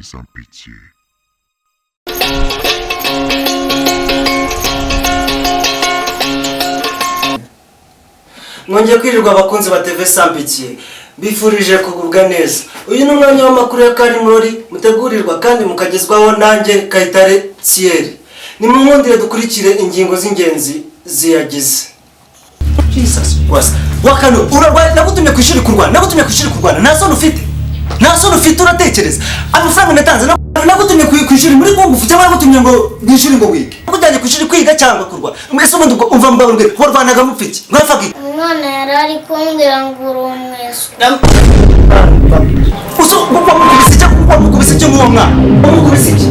Sans Pitié. Mwongeye kwirirwa abakunzi ba TV Sans Pitié, bifurije kugubwa neza. Uyu ni umwanya w'amakuru ya Karimurori mutegurirwa kandi mukagezwaho nanjye Kayitare Thierry. Nimunkundire dukurikire ingingo z'ingenzi ziyagize. Jesus Christ. Wakano urarwaye, nagutumye ku ishuri kurwana, nagutumye ku ishuri kurwana, nta soni ufite. Nta soni ufite uratekereza. Amafaranga natanze nagutumye ku ishuri muri kungufu cyangwa nagutumye ngo mu ishuri ngo wige. Nakujyanye ku ishuri kwiga cyangwa kurwana. Mwese ubundi ubwo umva mbabwira, warwanaga mupfa iki? Mwapfaga iki? Umwana yari ari kumbwira ngo uri umwiswa. Uso wamukubise iki? Wamukubise iki nk'uwo mwana? Wamukubise iki?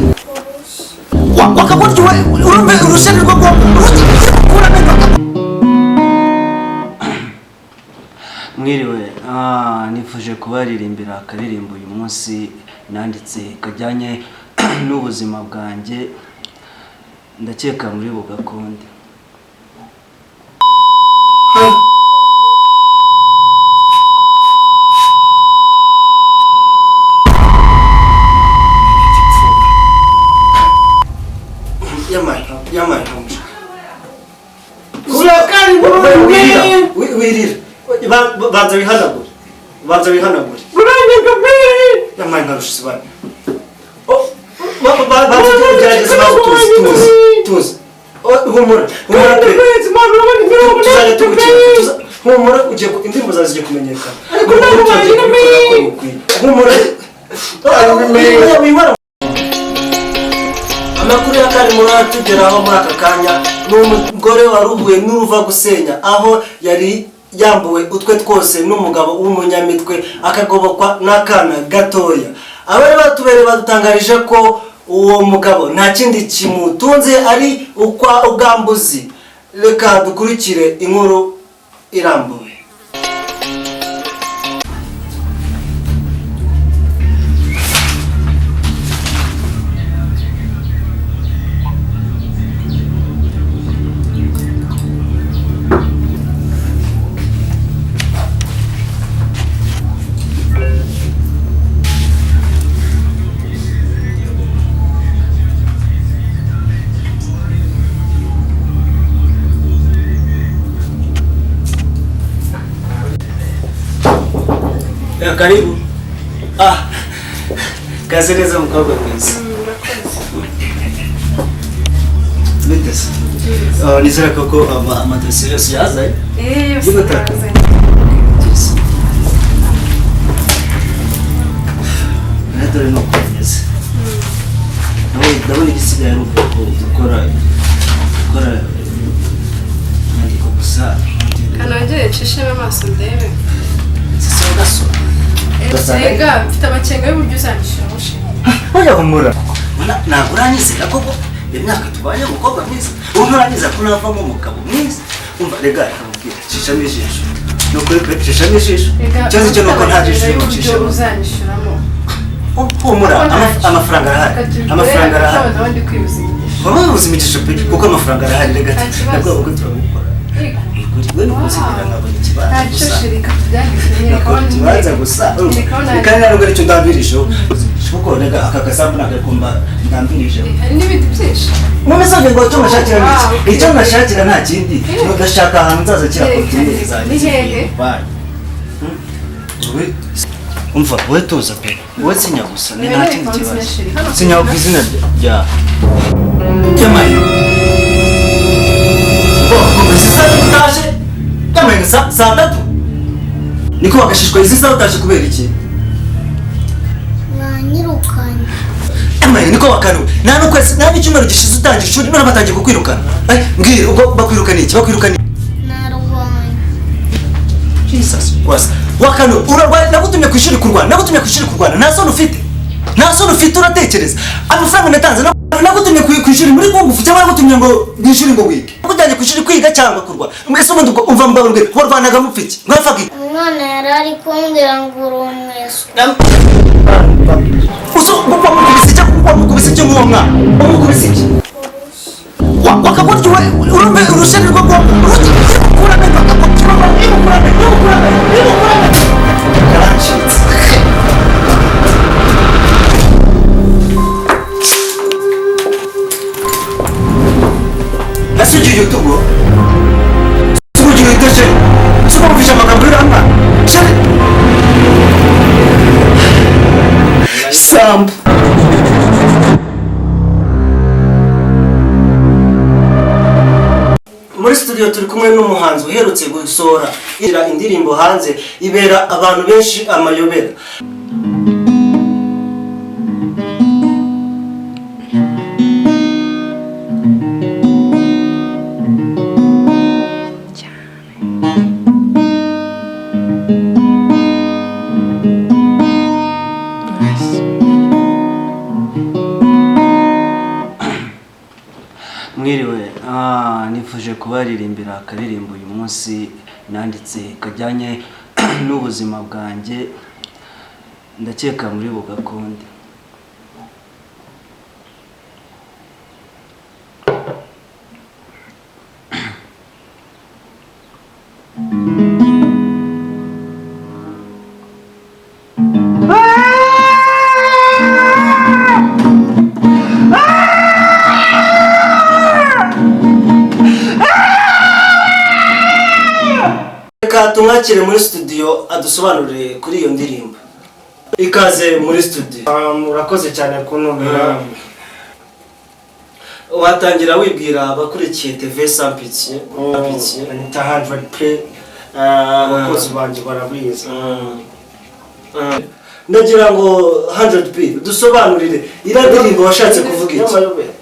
Wakakurya urumve urushyi rwo Mwiriwe, nifuje kubaririmbira akaririmbo uyu munsi nanditse kajyanye n'ubuzima bwanjye, ndakeka muri bugakunde. Yamaye wirira, banza wihanagure, banza wihanagure. Yamaye nkarusha isibane. Banza ugerageze, banza tuzi, tuzi, tuzi. Humura, humura pe. Tuzajya tugukina, humura, ugiye indirimbo zawe zigiye kumenyekana. Humura. Wibara. Amakuru ya Karimurori atugeraho muri aka kanya ni umugore waruhuye n'uruva gusenya, aho yari yambuwe utwe twose n'umugabo w'umunyamitwe akagobokwa n'akana gatoya. Abari batubereye badutangarije ko uwo mugabo nta kindi kimutunze ari ukwa ubwambuzi. Reka dukurikire inkuru irambuye. Karibu. Kaze neza mukobwa mwiza. Bite se? Nizera koko amadosiye yose yazanye? Yose yazanye. Dore ni uko bimeze. Ndabona igisigaye ari gukora inyandiko gusa. Kanongere nshishemo amaso ndebe. Sasa ugasoma. Ega mfite amakenga y'uburyo uzanyishyura mushinga. Oya humura. Ntabwo uranyizera koko imyaka tubanye umukobwa mwiza. Ubu nturanyizera ko navamo umugabo mwiza. Umva rega reka nkubwire, shishamo ijisho. Ni ukuri pe, shishamo ijisho. Ikibazo cyo ni uko nta jisho ucishamo. Uzanyishyuramo. Humura, amafaranga arahari. Amafaranga arahari. Waba wibuza imigisha pe, kuko amafaranga arahari rega. Nabwo ubwo turabukora. We nukuzigira nkabona ikibanza gusa. Ikibanza gusa. Kandi ntabwo aricyo ndambirijeho. Kuko rega aka gasambu nagakumba ndambirijeho. Hari n'ibindi byinshi. None se ngo icyo ngashakira ni iki? Icyo ngashakira nta kindi. Ndashaka ahantu nzaza kira kontineri zanjye. Umva, wowe tuza pe. Wowe sinya gusa, ni nta kindi kibazo. Sinya ku izina rya Yamaye. Yamaye saa tatu. Niko wakashishwa izi saa utaje kubera iki? Banyirukanye. Yamaye niko wakanuwe. Nta n'ukwezi, nta n'icyumweru gishize utangiye ishuri none batangiye kukwirukana. Mbwira ubwo bakwirukana iki? Bakwirukana Narwanye. Jesus Christ. Wakano urarwaye, nagutumye ku ishuri kurwana, nagutumye ku ishuri kurwana, nta soni ufite. Nta soni ufite uratekereza. Amafaranga natanze nagutumye ku ishuri muri kungufu cyangwa nagutumye ngo mu ishuri ngo wige. Nakujyanye ku ishuri kwiga cyangwa kurwana. Mwese ubundi ubwo umva mbabwira, warwanaga mupfa iki? Mwapfaga iki? Umwana yari ari kumbwira ngo uri umwiswa. Uso wamukubise iki? Wamukubise iki nk'uwo mwana? Wamukubise iki? Wakakurya urumve urushyi rwo Karancitse. Ugiye ute ubwo? Se ugiye ute, chérie? Se wumvishe amagambo y'uriya mwana, chérie? Sambu. Muri studio turi kumwe n'umuhanzi uherutse gusohora indirimbo hanze, ibera abantu benshi amayobera. Mwiriwe. Nifuje kubaririmbira akaririmbo uyu munsi nanditse kajyanye n'ubuzima bwanjye. Ndakeka muri bugakunde. Reka tumwakire muri studio adusobanurire kuri iyo ndirimbo. Ikaze muri studio. Murakoze cyane kuntumira. Watangira wibwira abakurikiye TV Sans Pitié. Pitié. Anita 100 P, abakozi banjye barabizi. Ndagira ngo 100 P dusobanurire iriya ndirimbo, washatse kuvuga iki? Y'amayobera.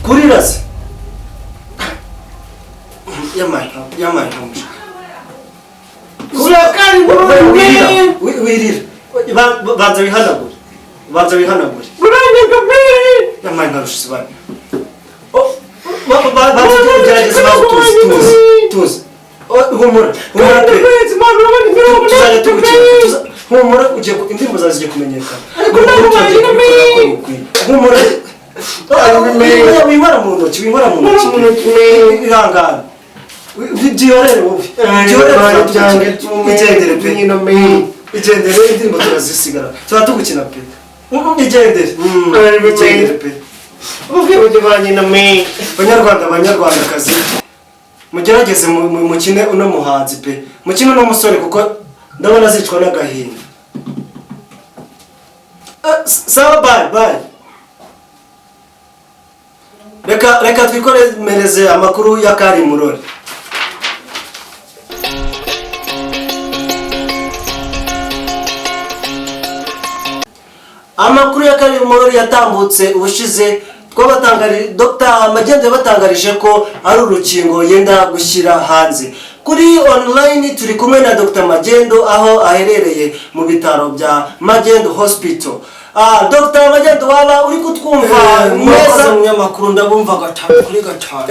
Kuri razi yamaye yamaye. Urakari. Wirira, wirira. Banza wihanagure, banza wihanagure. Yamaye nkarusha isibane. Banza ugerageze, banza tuzi, tuzi, tuzi. Oh, humura, humura pe. Tuzajya tugukina. Humura, ugiye indirimbo zawe zigiye kumenyekana. Ntabwo Tugiye kubikora uko bikwiye. Humura. Winywera mu ntoki, winywera mu ntoki. Ihangane. Byihorere wowe, byihorere, tuzajya tugukina. Igendere pe, igendere. Indirimbo turazisigara, tuzajya tugukina pe. Igendere, igendere pe. Banyarwanda, banyarwandakazi, mugerageze mukine uno muhanzi pe, mukine uno musore kuko ndabona azicwa n'agahinda. Sawa, bye bye. Reka twikomereze amakuru ya Kari Murori. Amakuru ya Kari Murori yatambutse ubushize, twabatangarije, Dr Magendo yabatangarije ko ari urukingo yenda gushyira hanze. Kuri online turi kumwe na Dr Magendo aho aherereye mu bitaro bya Magendo Hospital. Dr Magendo, waba uri kutwumva Murakoze neza? munyamakuru, ndabumva gatanu kuri gatanu.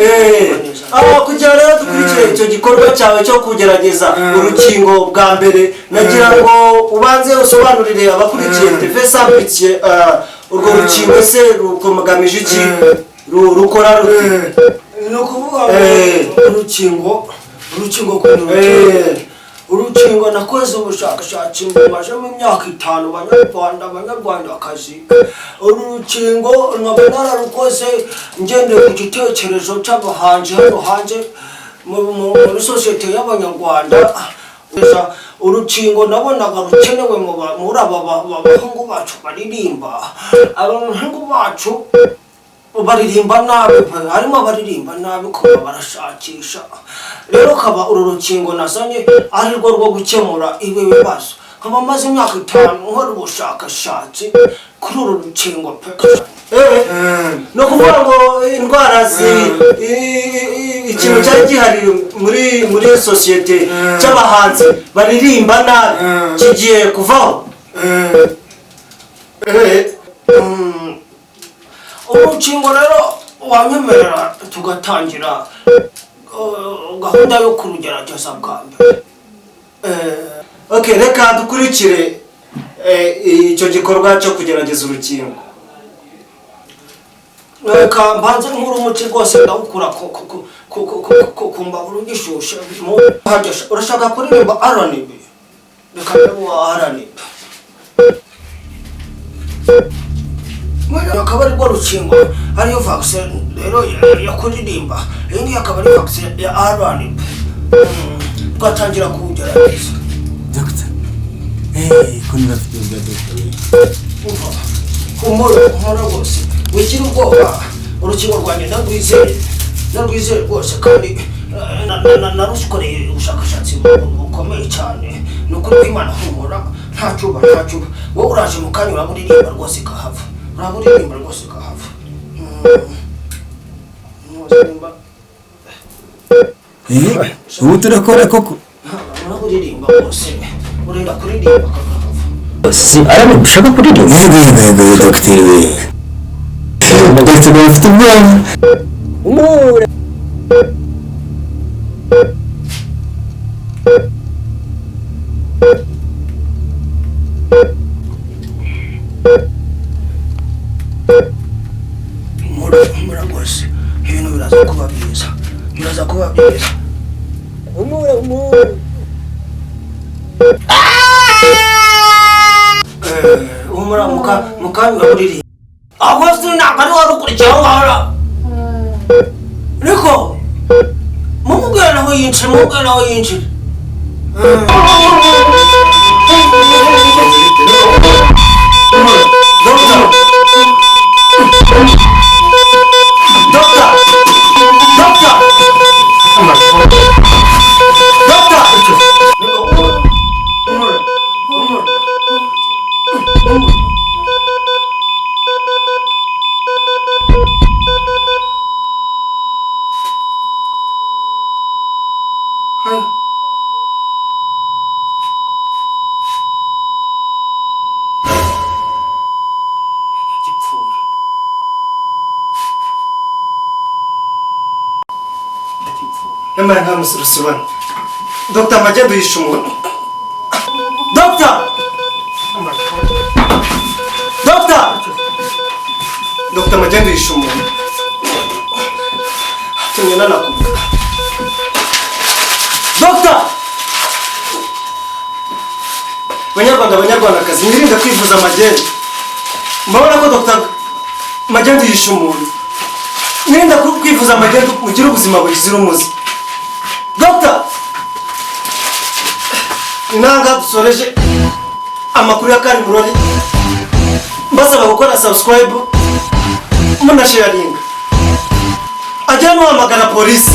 Kugira rero dukurikire icyo gikorwa cyawe cyo kugerageza urukingo bwa mbere, nagira ngo ubanze usobanurire abakurikiye TV Sans Pitié, urwo rukingo se rukomagamije iki? Rukora rute? Ni ukuvuga ngo urukingo ukuntu ruteye, urukingo nakoze ubushakashatsi mbumazemo imyaka 5. Banyarwanda, banyarwandakazi, uru rukingo nkaba nararukoze ngendeye ku gitekerezo cy'abahanzi hano hanze muri sosiyete y'abanyarwanda. Gusa urukingo nabonaga rukenewe muri aba bahungu bacu baririmba. Aba bahungu bacu baririmba nabi pe, harimo abaririmba nabi kuba barashakisha. Rero kaba uru rukingo nazanye ari rwo rwo gukemura ibi bibazo. Nkaba maze imyaka 5 nkora ubushakashatsi kuri uru rukingo pe. Ni ukuvuga ngo indwara zi ikintu cyari gihari muri sosiyete cy'abahanzi baririmba nabi kigiye kuvaho. Urukingo rero wanyemerera tugatangira gahunda yo kurugerageza bwa mbere. Okay, reka dukurikire icyo gikorwa cyo kugerageza urukingo. Reka mbanze nkuru umuti rwose, ndawukura ku mbabura ugishushe. Urashaka kuririmba R&B? Reka ndebe uwa R&B. Urukingo ariyo vaccine rero yo kuririmba, iyi ngiyi akaba ari vaccine ya RNP. Twatangira kuwugerageza. Dogita, eee, ko niba afite ubwa dogita we? Umva, humura, humura rwose, wigira ubwoba. Urukingo rwanjye ndarwizeye, ndarwizeye rwose, kandi narukoreye ubushakashatsi bukomeye cyane. Ni ukuri kw'Imana, humura, ntacuba, ntacuba. Wowe uraje mu kanya, uraba uririmba rwose kahava, uraba uririmba rwose kahava. Uririmba. Eh, ubu turakora koko? Uraba uririmba rwose, urenda kuririmba kakahava. Si arabe ushaka kuririmba? Yego, yego, yego, dogiteri we. Dogiteri we, ufite ubwoba. Umura. Humura, humura rwose, ibintu biraza kuba byiza, biraza kuba byiza. Umura, umura. Humura, mukanya uraburirimba. Aho se ntabwo ari wari ukurikiye aho ngaho? Ariko mumubwira naho yinjira, mumubwira naho yinjira. Dogita, dogita, dogita, dogita! Humura, humura, humura. Hai. Gipfuye. Gipfuye. Nyamara nta musurusubana. Dogita, magendu yishe umuntu. Dogita, dogita, dogita, magendu yishe umuntu, tumye nanakuvuga. Dogita, banyarwanda, banyarwandakazi, mwirinde kwivuza magendu. Murabona ko dogita magendu yishe umuntu. Mwirinde kwivuza magendu, mugire ubuzima buzira umuze. Dogita, inanga dusoreje amakuru ya Kari Murori, mbasaba gukora subscribe, munasharinga, ajya n'uhamagara polisi.